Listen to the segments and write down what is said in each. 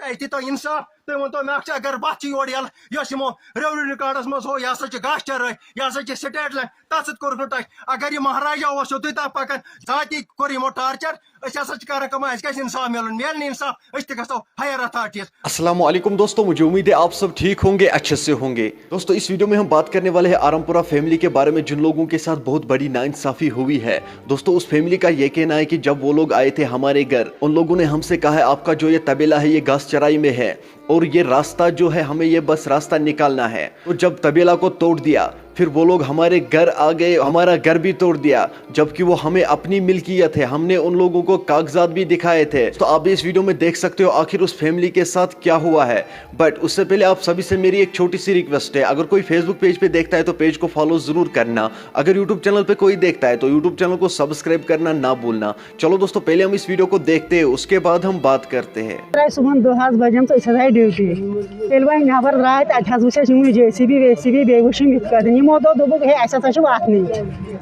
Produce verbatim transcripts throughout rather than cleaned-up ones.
اَتہِ تۄہہِ اِنصاف، تُہۍ ؤنۍ تو مےٚ اَکھ چیٖز، اگر وَتھ چھِ یورٕ یَلہٕ، یۄس یِمو ریونیو ریکارڈَس منٛز ہو، یہِ ہسا چھِ گاسہٕ چرٲے، یہِ ہسا چھِ سٹیٹ لینڈ، تَتھ سۭتۍ کوٚرُکھ نہٕ ٹچ۔ اگر یہِ مہاراجا اوس یوٚتُے تام پَکان، زیادتی کوٚر یِمو ٹارچر، أسۍ ہسا چھِ کران کٲم، اَسہِ گژھِ اِنصاف میلُن، میلہِ نہٕ اِنصاف، أسۍ تہِ گژھو ہایَر اتھارٹیٖز۔ السلام علیکم دوستو، مجھے امید ہے آپ سب ٹھیک ہوں گے، اچھے سے ہوں گے۔ دوستو، اس ویڈیو میں ہم بات کرنے والے ہیں آرامپورہ فیملی کے بارے میں، جن لوگوں کے ساتھ بہت بڑی ناانصافی ہوئی ہے۔ دوستو، اس فیملی کا یہ کہنا ہے کہ جب وہ لوگ آئے تھے ہمارے گھر، ان لوگوں نے ہم سے کہا ہے، آپ کا جو یہ طبیلہ ہے، یہ گاس چرائی میں ہے، اور یہ راستہ جو ہے، ہمیں یہ بس راستہ نکالنا ہے۔ تو جب طبیلہ کو توڑ دیا، پھر وہ لوگ ہمارے گھر آ گئے، ہمارا گھر بھی توڑ دیا، جبکہ وہ ہمیں اپنی ملکیت ہے، ہم نے ان لوگوں کو کاغذات بھی دکھائے تھے۔ تو آپ اس ویڈیو میں دیکھ سکتے ہو آخر اس فیملی کے ساتھ کیا ہوا ہے۔ بٹ اس سے پہلے آپ سبھی سے میری ایک چھوٹی سی ریکویسٹ ہے، اگر کوئی فیس بک پیج پہ دیکھتا ہے تو پیج کو فالو ضرور کرنا، اگر یوٹیوب چینل پہ کوئی دیکھتا ہے تو یوٹیوب چینل کو سبسکرائب کرنا نہ بھولنا۔ چلو دوستو، پہلے ہم اس ویڈیو کو دیکھتے ہیں، اس کے بعد ہم بات کرتے ہیں۔ ترٛایہِ صُبحن دَہ حظ بجم تہٕ أسۍ حظ آیہِ ڈیوٹی۔ ییٚلہِ وۄنۍ نٮ۪بر درٛاے تہٕ اَتہِ حظ وٕچھ اَسہِ یِموٕے جے سی بی وے سی بی، بیٚیہِ وٕچھِم یِتھ کٲٹھۍ۔ یِمو دوٚپ، دوٚپُکھ، "ہے، اَسہِ ہسا چھِ وَتھ نِنۍ۔"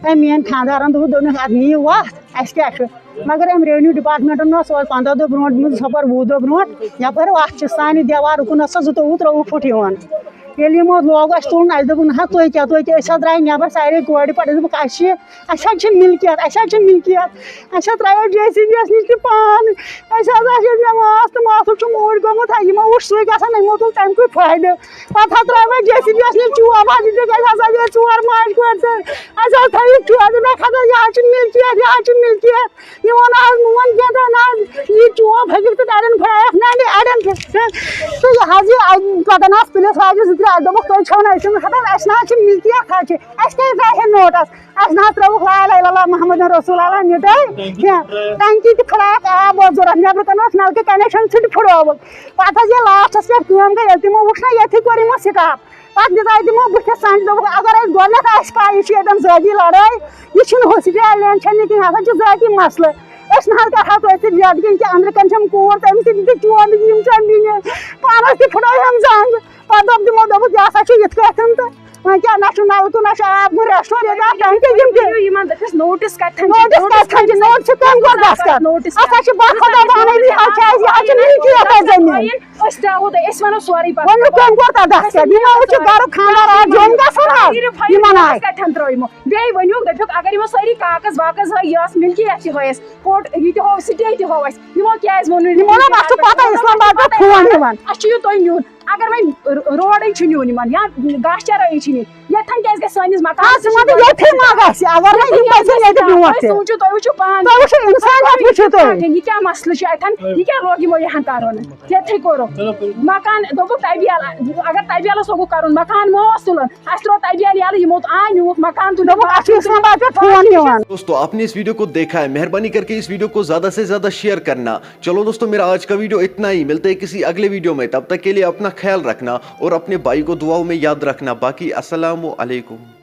تہٕ میٛٲنۍ خانٛدارَن دوٚپُکھ، دوٚپنَکھ، "اَدٕ نِیِو وَتھ، اَسہِ کیٛاہ چھُ؟" مگر أمۍ ریونیو ڈپارٹمنٹن اوس اوترٕ پنٛداہ دۄہ برونٛٹھ، منٛز ژھۄپہٕ وُہ دۄہ برونٛٹھ یپٲرۍ وَتھ چھِ سانہِ دیوار اُکُن ہسا زٕتووُہ ترٛوٚوُہ فُٹ یِوان۔ ییٚلہِ یِمو لوگ اَسہِ تُلُن، اَسہِ دوٚپُکھ، "نہ حظ، تُہۍ کیٛاہ، تُہۍ کیٛاہ؟" أسۍ حظ درٛاے نٮ۪بر سارے کورِ پَتہٕ، اَسہِ دوٚپُکھ، "اَسہِ چھِ، اَسہِ حظ چھِ مِلکیت، اَسہِ حظ چھِ مِلکیت۔" اَسہِ حظ درٛایو جے سی بی یَس نِش تہِ پانہٕ، اَسہِ حظ آسہِ ییٚتہِ مےٚ ماس تہٕ ماسُک چھُ موٗدۍ گوٚمُت، ہا، یِمو وٕچھ سُے گژھان، یِمو تُل تَمہِ کُے فٲیدٕ۔ پَتہٕ حظ درٛاے وۄنۍ جے سی بی یَس نِش چوب حظ، یہِ تہِ گژھِ ہسا یہِ ژور ماجہِ کورِ تہٕ اَسہِ حظ تھٲیِو ٹھیکہٕ، مےٚ کھسا یہِ حظ چھِ مِلکیت، یہِ حظ چھِ مِلکیت۔ یہِ وَنان حظ، میون گِنٛدان حظ، یہِ چوب ہیٚکِکھ ژٕ اَڑٮ۪ن پھٕٹرٲیِتھ، نہ، نہ، اَڑٮ۪ن پھٕٹرٲیِتھ۔ تہٕ یہِ حظ یہِ اَتہِ پَتَن آسہٕ پُلِس واجہِ زٕ ترٛےٚ، اَتہِ دوٚپُکھ، "تُہۍ چھَو نہٕ أسۍ چھِنہٕ ہَتَن، اَسہِ نہ حظ چھِ مِلکیت حظ چھِ، اَسہِ کیٛازِ درٛایہِ ہے نوٹَس؟" اَسہِ نہ حظ ترٛٲوُکھ لا اِلٰہَ اِلَّا اللہِ محمد رسول اللہ نِٹَے کینٛہہ۔ ٹنکی تہِ پھٕٹرایَکھ، آب اوس ضوٚرَتھ، نٮ۪برٕ کَنہِ اوس نَلکہٕ connection، سُہ تہِ پھٕٹرووُکھ۔ پَتہٕ حظ ییٚلہِ لاسٹَس پٮ۪ٹھ کٲم گٔے، ییٚلہِ تِمو وٕچھ نہ ییٚتھی کوٚر یِمو stop۔ پَتہٕ دِژاے تِمو بٕتھِس سَنٛج، دوٚپُکھ، "اگر اَسہِ گۄڈٕنٮ۪تھ آسہِ پَے، یہِ چھِ ییٚتٮ۪ن ذٲتی لَڑٲے، یہِ چھِنہٕ ہُہ سٹیٹ لینڈ چھَنہٕ یہِ کِہیٖنۍ، ہَسا چھُ ذٲتی مسلہٕ۔ أسۍ نہ حظ کَرہاو تۄہہِ سۭتۍ زیادٕ کِہیٖنۍ کینٛہہ، أنٛدرٕ کَنہِ چھَم کوٗر، تٔمِس تہِ دِتِکھ چوب، یِم چھِ اَمہِ دِنہِ۔" پانَس تہِ پھٕٹرٲو یِم زَنٛگ۔ پَتہٕ دوٚپ تِمو، دوٚپُکھ، "یہِ ہَسا چھُ یِتھ کٲٹھۍ تہٕ وۄنۍ کیٛاہ، نہ چھُ نَلکہٕ، نہ چھُ آب، وۄنۍ restaurant، نہ ٹنٛکی، یِم تہِ۔" یِمَن دٔپِس، notice کَتہِ تھَن چھِ؟ Notice کَتہِ تھَن چھِ؟ Notice کَتہِ تھَن چھِ؟ Notice کَتہِ تھَن چھِ؟ اَسہِ ہا چھِ بَس خۄدا بَنٲومٕتۍ، یہِ حظ چھِ اَسہِ، یہِ حظ چھِ مِلکیت اَسہِ زٔمیٖن۔ أسۍ ترٛاوو تۄہہِ، أسۍ وَنو سورُے پَتہٕ۔ ؤنِو کٔمۍ کوٚر تَتھ دَستخط؟ یِمو وٕچھ گَرُک خانٛدار آز جوٚم گژھُن حظ۔ یِمَن آسہِ۔ کَتہِ ہَن ترٛٲومُت؟ بیٚیہِ ؤنِو، دٔپِو، اگر یِمو سٲری کاغذ واغذ ہٲے، یہِ ٲس مِلکیت تہِ ہٲیَس، court یہِ تہِ ہوو، stay تہِ ہوو اَسہِ۔ یِمو کیٛازِ ووٚن نہٕ؟ یِمو نہ، اَسہِ چھُ پَتہ، اِسلام آباد پٮ۪ٹھ فون یِوان۔ اَسہِ چھُ یہِ تۄہہِ نیُن۔ اگر وۄنۍ روڈٕے چھُ نیُن یِمَن یا گاسہٕ چرٲیی چھِ نِنۍ، یَتھَن کیٛازِ گژھِ سٲنِس مکانَس آز ژٕ وَن تہٕ ییٚتھٕے ما گژھِ، اگر نہٕ یِم پَزَن ییٚتہِ برونٛٹھ تہِ۔ تُہۍ سوٗنٛچِو، تُہۍ وٕچھِو پانہٕ۔ تُہۍ وٕچھِو اِنسانیت وٕچھِو تُہۍ۔ یہِ کیٛاہ مسلہٕ چھُ اَتھَن؟ یہِ کیٛاہ لوگ یِمو یِہَن کَرُن؟ یَتھٕے کوٚرُکھ۔ مکان دوٚپُکھ طبیعہ، اگر طبیعہ لَس لوگُکھ کَرُن، مکان ما اوس تُلُن؟ اَسہِ ترٛوو طبیعہ یَلہٕ، یِمو آو نیوٗکھ مکان تُلِتھ۔ دوٚپُکھ، اَسہِ چھُ اِسلام آباد پٮ۪ٹھ فون یِوان۔ دوستو، आपने इस वीडियो को देखा है, मेहरबानी करके इस वीडियो को ज़्यादा से ज़्यादा शेयर करना। चलो दोस्तों, मेरा आज का वीडियो इतना ही। मिलते हैं किसी अगले वीडियो में, तब तक के लिए अपना ख्याल रखना और अपने भाई को दुआओं में याद रखना। बाकी अस्सलाम वालेकुम।